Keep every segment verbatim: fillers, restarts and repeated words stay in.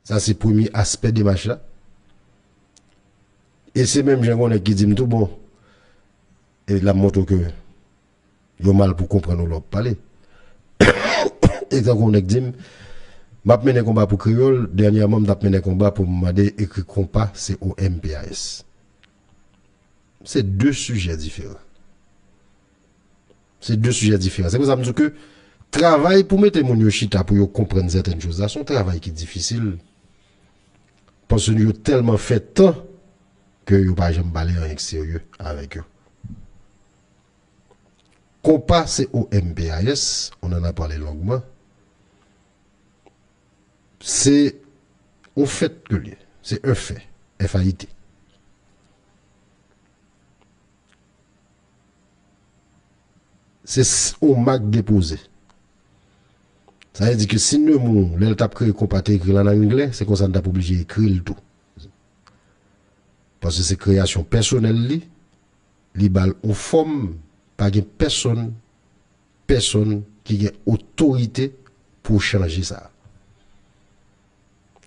Sa se premye aspè demach la. E se menm jan gen yon nèg ki di m tou bon, e l ap montre w ke yo mal pou konprann ou lè w ap pale. E tankou yon nèg di m, m ap mennen konba pou kreyòl, dènyèman m t ap mennen konba pou m mande ekri konpa, C O M P A S. Se de sijè diferan. Se de sijè diferan. Se pou sa m di w ke travay pou mete moun yo chita pou yo konprann sètèn choz la, se yon travay ki difisil. Paske yo tèlman fè tan ke yo pa janm pale anyen k serye avèk yo. Konpa, C O M P A S, on en a parlé longuement, se yon fèt ke l ye. Se un fait, F A I T. Se s- yon mak depoze. Sa vle di ke si Nemours, lè l t ap kreye konpa, te ekri l ann anglè, se konsa n t ap oblije ekri l tou. Paske se kreyasyon pèsonèl li, li ba l yon fòm, pa gen pèsonn, pèsonn ki gen otorite pou chanje sa.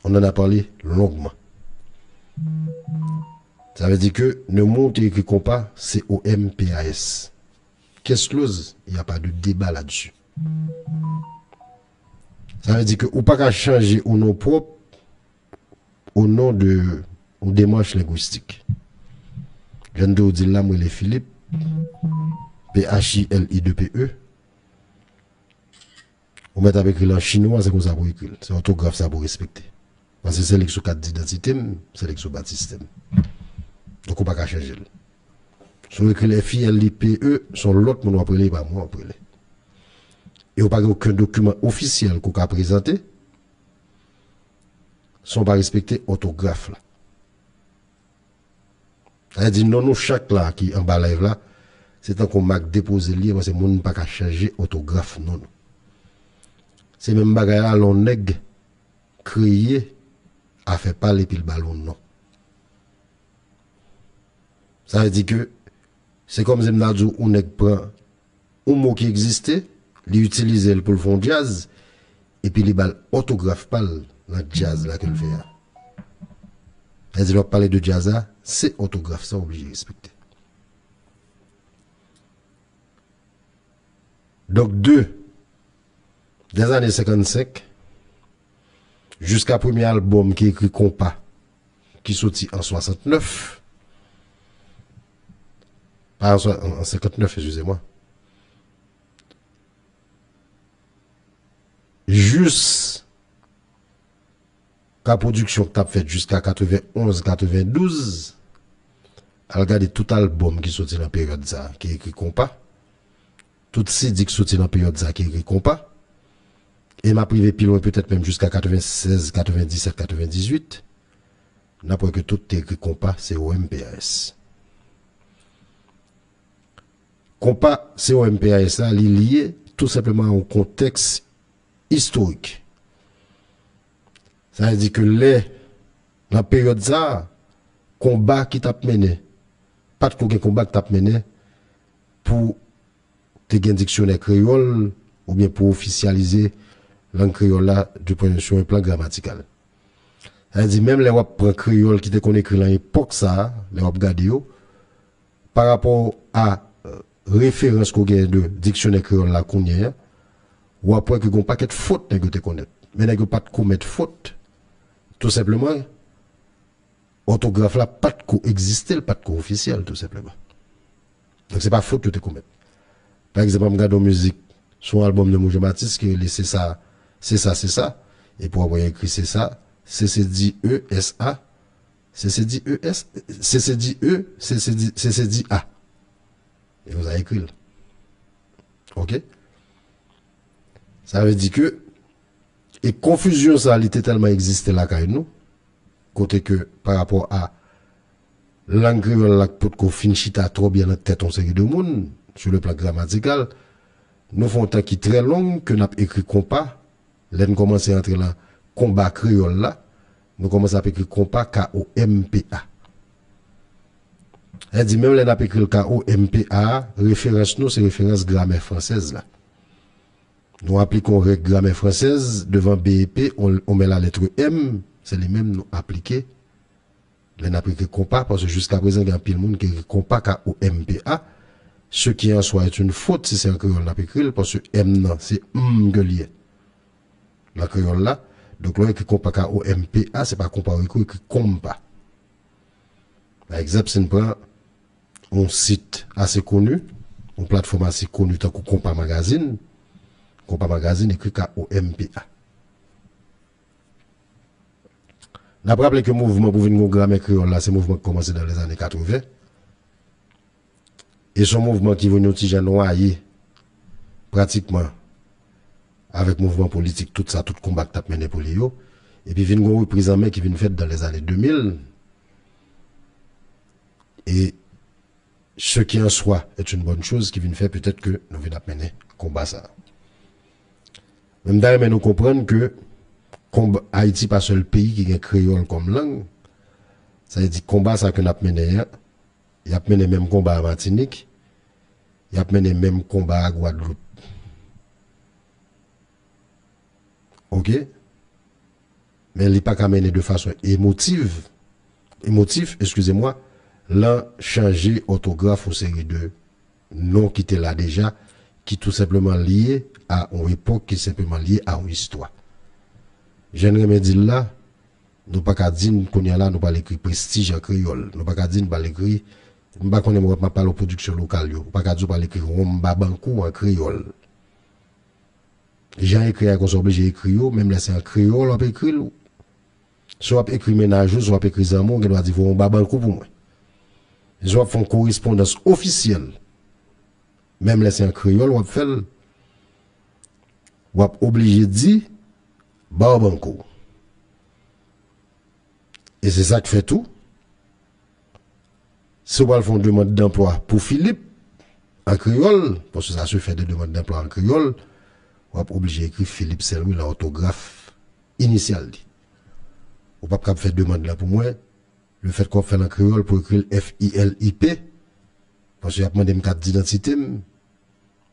On en a parlé longuement. Sa vle di ke Nemours te ekri konpa, C O M P A S. Case close, y a pas de débat là-dessus. Sa vle di ke ou pa ka chanje yon non pwòp o non de yon demach lengwistik. Jan m te w di l la, m rele Philippe, P H I L I deux P E. Ou mèt ap ekri l an chinwa, se konsa pou ekri l. Se òtograf sa pou respekte. Paske se li k sou kat didantite m, se li k sou batistè m. Donk ou pa ka chanje l. Si w ekri l F I L I P E, se yon lòt moun w ap rele, e pa mwen w ap rele. E w pa gen okenn dokiman ofisyèl ke w ka prezante san w pa respekte òtograf la. Sa vle di non nou chak la ki anba live la, se tankou mak depoze l ye, paske moun pa ka chanje òtograf non nou. Se menm bagay la, lè yon nèg kreye afè pa l epi l ba l yon non. Sa vle di ke se kòmsi m ta di w yon nèg pran yon mo ki egziste, li itilize l pou l fè yon djaz, epi li ba l òtograf pa l nan djaz la ke l fè a. Sa vle di lè w ap pale de djaz la, se òtograf sa w oblije respekte. Donk de, dè zane senkannsenk, jiska premye albòm ki ekri konpa, ki soti an swasantnèf, pa an swa- an, an senkantnèf, eskize mwa, jis ka pwodiksyon k t ap fèt jiska katrevenonz, katrevendouz, al gade tout albòm ki soti nan peryòd sa a, ki ekri konpa, tout C D k soti nan peryòd sa a ki ekri konpa, e m ap rive pi lwen petèt menm jiska katrevensèz, katrevendisèt, katrevendizuit, n ap wè ke tout te ekri konpa, C O M P A S. Konpa, C O M P A S la, li lye tou senpleman a yon kontèks istorik. Sa vle di ke lè, nan peryòd sa a, konba ki t ap mennen, pa t ko gen konba ki t ap mennen pou te gen diksyonè kreyòl oubyen pou ofisyalize lang kreyòl la de pwen, sou yon plan gramatikal. Sa vle di, menm lè w ap pran kreyòl ki te konn ekri nan epòk sa a, lè w ap gade yo, pa rapò a, euh, referans ke w genyen de diksyonè kreyòl la kounye a, w ap wè ke gen yon pakèt fot nèg yo te komèt. Men nèg yo pa t komèt fot, tou senpleman, òtograf la pa t ko egziste, l pa t ko ofisyèl, tou senpleman. Donk, se pa fot yo te komèt. Pa egzanp, an gade yon mizik sou yon albòm de Moujon Batis ki rele Se sa, Se sa, Se sa, epi w ap wè ekri Se sa, C C D E S A, C C D E S, C C D E, C C D, C C D A. E konsa ekri l. Oke? Sa vle di ke, e konfizyon sa, li te tèlman egziste lakay nou, kote ke pa rapò a lang kreyòl la k potko fin chita twò byen nan tèt yon seri de moun, sou le plan gramatikal, nou fè yon tan ki trè long ke n ap ekri konpa, lè n kòmanse antre nan konba kreyòl la, nou kòmanse ap ekri konpa, K O M P A. Sa vle di, menm lè n ap ekri l K O M P A, referans nou se referans gramè fransèz la. Nou aplike yon règ gramè fransèz, devan B e P, on, on met la lettre M, se li menm nou aplike lè n ap ekri konpa, paske jiska prezan gen anpil moun ki ekri konpa, K O M P A. Ce qui en soit est une faute si se an kreyòl n ap ekri l, paske M nan, se M ke l ye nan kreyòl la. Donk, lè w ekri konpa, K O M P A, se pa konpa w ekri, w ekri konmpa. Pa egzanp, si n pran yon sit ase koni, yon platfòm ase koni tankou Konpa Magazine, Konpa Magazine ekri K O M P A. N ap raple ke mouvman pou vin gon gramè kreyòl la, se mouvman ki kòmanse nan lèzane katreven. E se yon mouvman ki vin yon ti jan nwaye, pratikman, avèk mouvman politik, tout sa, tout konba k t ap mennen pou li yo. Epi vin gon repriz an men ki vin fèt nan lèzane de mil. E ce qui en soit est une bonne chose ki vin fè petèt ke nou vin ap mennen konba sa a. Men m ta renmen nou konprann ke konba, Ayiti pa sèl peyi ki gen kreyòl kòm lang. Sa vle di konba sa ke n ap mennen an, y ap mennen menm konba a Matinik, y ap mennen menm konba a Gwadloup. Oke? Men li pa ka mennen de fason emotiv, emotif, eskizemwa, lan chanje òtograf yon seri de non ki te la deja, ki tou senpleman lye a yon epòk, ki senpleman lye a yon istwa. Jan n renmen di l la, nou pa ka di n kounye a la, nou pral ekri prestij an kreyòl. Nou pa ka di n pral ekri, m pa konnen mwen, m ap pale w pwodiksyon lokal yo. Ou pa ka di w pral ekri wonm babankou an kreyòl. Jan ekri a konsa w oblije ekri yo, menm lè se an kreyòl w ap ekri l. Si w ap ekri mennaj ou, si w ap ekri zanmi w, gen dwa di voye yon babankou pou mwen. Si w ap fè yon korespondans ofisyèl, menm lè se an kreyòl w ap fè l, w ap oblije di babankou. E se sa k fè tou, si w pral fè yon demann danplwa pou Philippe an kreyòl, paske sa se fè de demann danplwa an kreyòl, w ap oblije ekri Philippe Saint-Louis lan òtograf inisyal li. Ou p ap kab fè demann lan pou mwen, lefètke w ap fè l an kreyòl pou ekri l F I L I P, paske y ap mande m kat didantite m,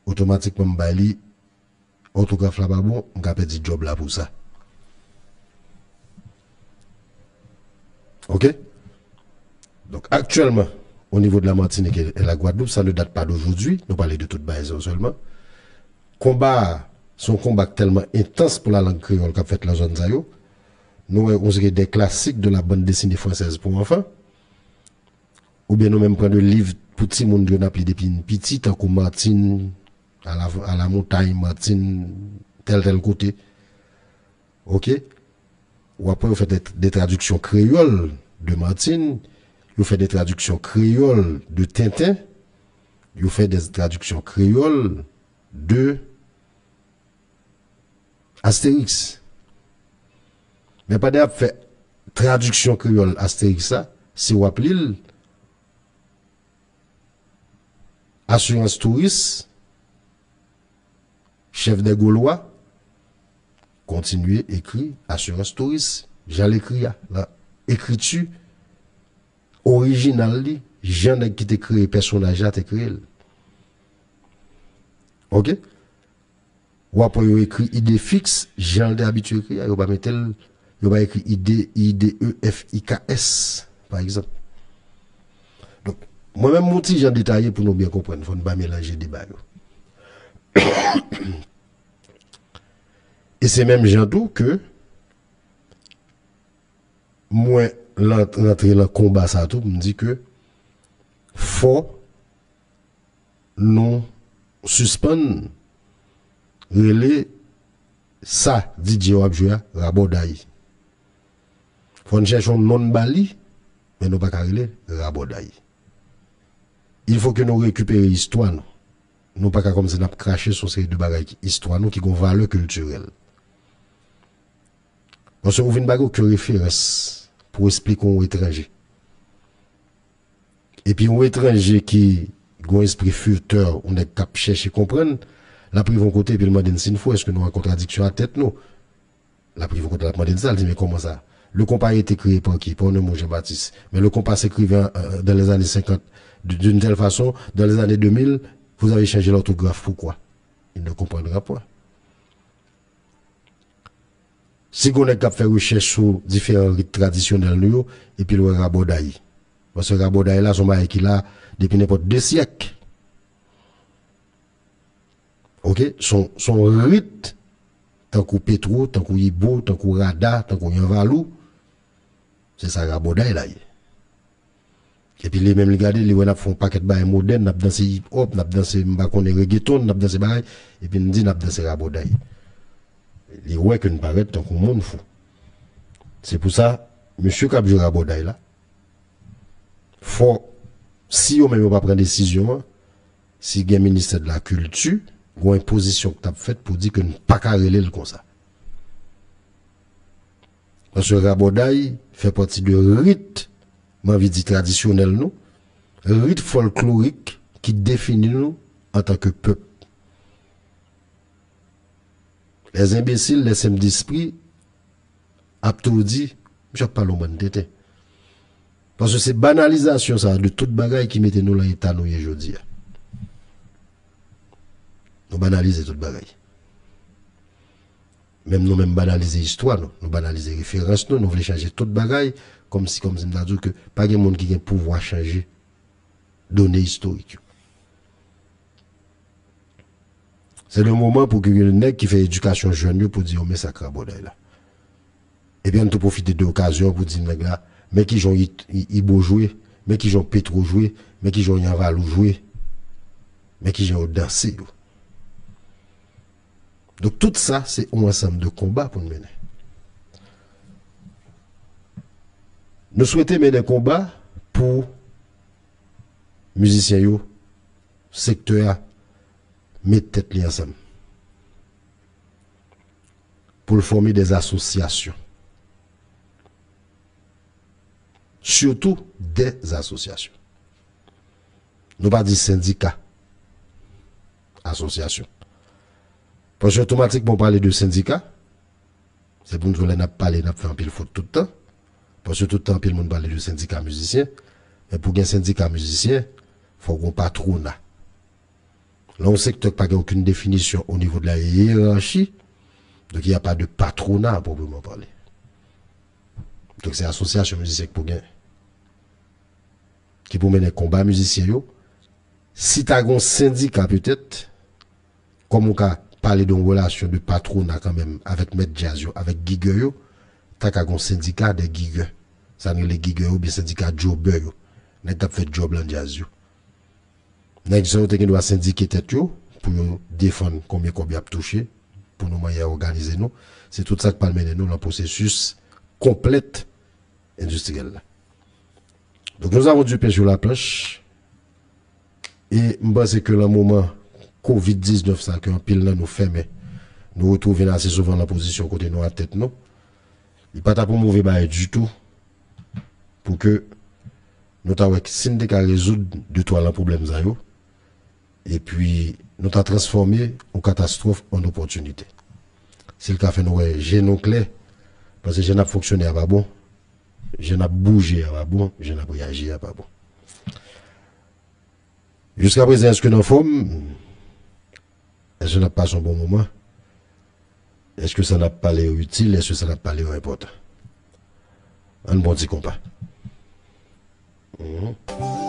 otomatikman m bay li, òtograf la pa bon, m ka pèdi djòb la pou sa. Oke? Donk, aktyèlman, au niveau de la Martinique et, et la Guadeloupe, ça ne date pas d'aujourd'hui, nou pale de tout bagay sa yo sèlman. Konba a, se yon konba k tèlman entans pou la lang kreyòl k ap fèt lan zòn sa yo. Nou wè yon seri de klasik de la bande dessinée française pour enfants. Oubyen nou menm pran de liv pou timoun yo n ap li depi n piti, tankou Martine à la, à la montagne, Martine tèl tèl kote. Oke? W ap wè yo fè de, de tradiksyon kreyòl de Martine, yo fè de tradiksyon kreyòl de Tenten, yo fè de tradiksyon kreyòl de Astérix. Men pandan y ap fè tradiksyon kreyòl Astérix la, si w ap li l, Asirans Touris, Chef des Gaulois, kontinye ekri Asirans Touris, jan l ekri a, nan ekriti orijinal li, jan nèg ki te kreye pèsonaj la te kreye l. Oke? W ap wè yo ekri Idéfix, jan l te abitye ekri a, yo pa mete l, yo pa ekri I D, I D E F I K S, pa egzanp. Donk, mwen menm, m yon ti jan detaye pou nou byen konprann, fò n pa melanje deba yo. E se menm jan tou ke mwen lan-, rantre lan konba sa tou, pou m di ke fò nou sispann rele sa D J yo ap jwe a rabòday. Fò n chèche yon non n ba li, men nou pa ka rele rabòday. Il faut que nou rekipere istwa nou. Nou pa ka kòmsi n ap krache sou yon seri de bagay ki istwa nou, ki gon valè kiltirèl. Paske ou vin pa gen okenn referans pou esplike yon etranje. Epi yon etranje ki gon espri furteur, yon nèg k ap chèche konprann, l ap rive yon kote epi l mande n si n fou, èske nou an kontradiksyon ak tèt nou? L ap rive yon kote l ap mande n sa, l di, men kòman sa? Le compas a été créé par qui? Par un homme, Jean-Baptiste. Mais le compas s'écrivait en, en, dans les années cinquante, d-, d'une telle façon, dans les années deux mille, vous avez changé l'orthographe. Pourquoi? Il ne comprendra pas. Si gon nèg k ap fè rechèch sou diferan rit tradisyonèl nou yo, epi l wè rabòday. Paske rabòday la, se yon bagay ki la depi nenpòt de syèk. Oke? Se yon, se yon rit, tankou Petwo, tankou Ibo, tankou Rada, tankou Yanvalou. Se sa rabòday la ye. Epi li menm li gade, li wè n ap fè yon pakèt bagay modèn, n ap danse hip hop, n ap danse m pa konnen reggaeton, n ap danse bagay, epi n di n ap danse rabòday. Li wè ke n parèt tankou moun fou. Se pou sa, mesye k ap jwe rabòday la, fò, si yo menm yo pa pran desizyon an, si gen ministè de la kilti, gen yon enpozisyon k t ap fèt pou di ke n pa ka rele l konsa. Paske rabòday fè pati de rit, m anvi di tradisyonèl nou, rit fòlklorik ki defini nou antanke pèp. Lèzenbesil, lè senp despri ap toudi, misye ap pale yon bann tenten. Paske se banalizasyon sa a de tout bagay ki mete nou lan eta nou ye jodi a. Nou banalize tout bagay. Menm nou menm banalize istwa nou, nou banalize referans nou, nou vle chanje tout bagay, kòmsi, kòmsi m ta di w ke pa gen moun ki gen pouvwa chanje done istorik yo. Se le moman pou ke gen nèg ki fè edikasyon jèn yo pou di yo men sa k rabòday la. Epi ann tou pwofite de okazyon pou di nèg la, men kijan i, i, Ibo jwe, men kijan Petwo jwe, men kijan Yanvalou jwe, men kijan yo danse yo. Donk tout sa, se yon ansanm de konba pou n mennen. Nou swete mennen konba pou mizisyen yo, sektè a, met tèt li ansanm. Pou l fòme des asosyasyon. Sitou des asosyasyon. Nou pa di sendika. Asosyasyon. Paske otomatikman w pale de sendika, se pou n di w lè n ap pale, n ap fè anpil fot tout tan. Paske tout tan, anpil moun pale de sendika mizisyen. Men pou gen sendika mizisyen, fòk gen yon patrona. Lan yon sektè ki pa gen okenn definisyon o nivo de la yerachi, donk, il y a pas de patronat à proprement parler. Donk, se asosyasyon mizisyen ki pou gen, ki pou mennen konba mizisyen yo. Si ta gen yon sendika, petèt, kòm ou ka pale de yon relasyon de patrona kanmenm avèk mèt djaz yo, avèk gigè yo, ta ka gen yon sendika de gigè. Sa n rele gigè yo, oubyen sendika djòbè yo. Nèg k ap fè djòb lan djaz yo. Nèg sa yo te gen dwa sendike tèt yo pou yo defann konbyen kòb y ap touche, pou nou manyè òganize nou. Se tout sa k pral mennen nou lan pwosesis konplèt endistriyèl la. Donk, nous avons du pain sur la planche. E m panse ke lan moman kovid diznèf sa ke anpil nan nou fèmen, nou retwouve n ase souvan lan pozisyon kote nou atèt nou. Li pa ta pou move bagay ditou pou ke nou ta wè si n te ka rezoud de twa lan pwoblèm sa yo, epi nou ta transfòme yon katastwòf an opòtinite. Si l ka fè nou wè je nou klè, paske jan n ap fonksyone a pa bon, jan n ap bouje a pa bon, jan n ap reyaji a pa bon. Jiskaprezan, èske n anfòm? Èske n ap pase yon bon moman? Èske sa n ap pale yo itil? Èske sa n ap pale yo enpòtan? Ann pran ti konpa. Mhm.